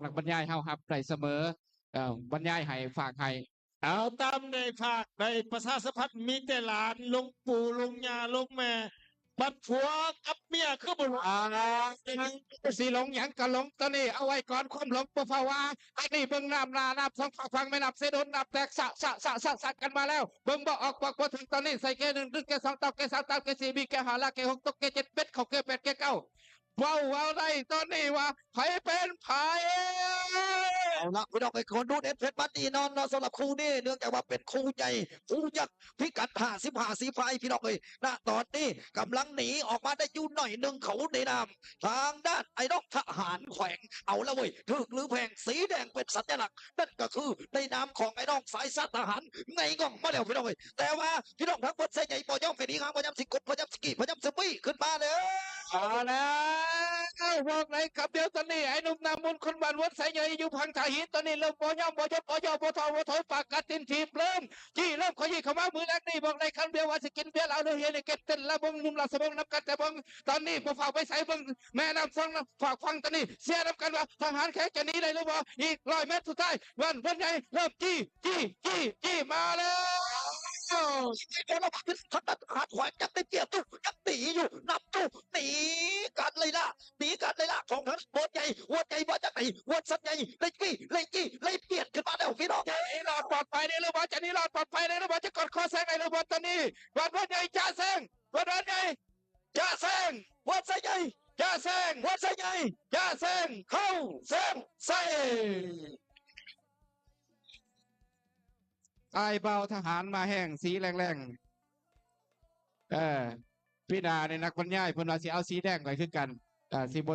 ນັກບັນຍາຍເຮົາຮັບໄດ້ສະເໝີ ເອີ ບັນຍາຍໃຫ້ ຝາກໃຫ້. ເອົາ ຕາມໄດ້ຝາກໄດ້ປະຊາສຳພັນ ມີແຕ່ຫຼານ ລຸງປູ່ ລຸງຍ່າ ລຸງແມ່ ບັດຜົວກັບເມຍຄືບໍ່ຮູ້ ອ່າ ຊິຫຼົງຫຍັງກໍຫຼົງ ຕອນນີ້ເອົາໄວ້ກ່ອນຄວາມຫຼົງ ບໍ່ຟ້າວວ່າ ອັນນີ້ເບິ່ງນ້ຳໜ້ານ້ຳສອງ ຟາກຝັ່ງແມ່ນ້ຳເຊໂດນ ນ້ຳແຕກສະ ສະ ສະ ສະ ສະກັນມາແລ້ວ ເບິ່ງບໍ່ອອກບອກບໍ່ຖືກ ຕອນນີ້ໃສ່ເກໜຶ່ງ ດຶງເກສອງ ເຕົ້າເກສາມ ຕາມເກສີ່ ບີເກຫ້າ ລາກເກຫົກ ຕົກເກເຈັດ ເບັດເຂົ້າເກແປດ ເກເກົ້າ ເວົ້າ ເວົ້າໄດ້ຕອນນີ້ວ່າໃຜເປັນໃຜ. ເອົາລະ ພີ່ນ້ອງເອີຍ ຄົນດູເດັດເຜັດມັນແນ່ນອນເນາະ ສຳລັບຄູ່ນີ້ ເນື່ອງຈາກວ່າເປັນຄູ່ໃຫຍ່ ຄູ່ຍັກ ພິກັດຫ້າສິບຫ້າສີພາຍ ພີ່ນ້ອງເອີຍ ນະຕອນນີ້ກຳລັງໜີອອກມາໄດ້ຢູ່ໜ້ອຍໜຶ່ງ ເຂົາໃນນາມທາງດ້ານໄອ້ນ້ອງທະຫານແຂວງ ເອົາລະເວີຍ ຖືກຫຼືແພງ ສີແດງເປັນສັນຍະລັກ ນັ້ນກໍຄືໃນນາມຂອງໄອ້ນ້ອງສາຍຊາດທະຫານ ໄຫງ່ງອກມາແລ້ວ ພີ່ນ້ອງເອີຍ ແຕ່ວ່າ ພີ່ນ້ອງທັງເບິດ ໄຊໃຫຍ່ບໍ່ຍອມໃຫ້ໜີຫ່າງ ພະຍາຍາມຊິກົດ ພະຍາຍາມຊິກີ້ ພະຍາຍາມຊິມີ້ຂຶ້ນມາແລ້ວ. ເອົາແລ້ວ ບອກໄດ້ຄຳດຽວຕອນນີ້ ໄອ້ໜຸ່ມໜ້າມົນ ຄົນບ້ານວັດໄຊໃຫຍ່ ຢູ່ພັງທ່າຫີນ ຕອນນີ້ເລີ່ມບໍ່ຍອມບໍ່ຢຸດ ບໍ່ຍໍບໍ່ທໍ້ບໍ່ຖອຍ ປາກກັດຕີນຖີບ ເລີ່ມຈີ້ ເລີ່ມຂະຫຢີ້ເຂົ້າມາ ມື້ແລກນີ້ ບອກໄດ້ຄຳດຽວວ່າຊິກິນເບຍລາວ ຫຼືເຮັດໃຫ້ເກັບເຕັ້ນລະບົງ ໜຸ່ມລາຊະບົງນຳກັນ ແຕ່ເບິ່ງຕອນນີ້ບໍ່ຟ້າວໄປໃສ ເບິ່ງແມ່ນ້ຳຝັ່ງ ຝາກຝັ່ງ ຕອນນີ້ເຊຍນຳກັນວ່າ ທະຫານແຂວງຈະໜີໄດ້ຫຼືບໍ່ ອີກຮ້ອຍແມັດສຸດທ້າຍ ບ້ານ ບ້ານໃຫຍ່ ເລີ່ມຈີ້ ຈີ້ ຈີ້ ຈີ້ ມາແລ້ວ. ທາງດ້ານທະຫານແຂວງຍັງໄດ້ປຽບຢູ່ ຍັງໜີຢູ່ ນຳຢູ່ ໜີການໄລ່ລ່າ ໜີການໄລ່ລ່າຂອງທາງບ້ານໃຫຍ່ ບ້ານໃຫຍ່ວ່າຈັ່ງໃດ ບ້ານສັນໃຫຍ່ ໄລ່ຈີ້ ໄລ່ຈີ້ ໄລ່ປຽດຂຶ້ນມາແລ້ວ ພີ່ນ້ອງ ຈະໜີລອດປອດໄພໄດ້ຫຼືບໍ່ ຈະໜີລອດປອດໄພໄດ້ຫຼືບໍ່ ຈະກອດຄໍແຊງໄດ້ຫຼືບໍ່ ຕອນນີ້ ບ້ານ ບ້ານໃຫຍ່ ຈະແຊງ ບ້ານ ບ້ານໃຫຍ່ ຈະແຊງ ວັດໄຊໃຫຍ່ ຈະແຊງ ວັດໄຊໃຫຍ່ ຈະແຊງ ເຂົ້າແຊງໃສ່ ອ້າຍບ່າວທະຫານມາແຮງ ສີແລງໆ ເອີ ປີໜ້ານີ້ນັກບັນຍາຍເພິ່ນວ່າຊິເອົາສີແດງໄປຄືກັນ ເອີ ຊິບໍ່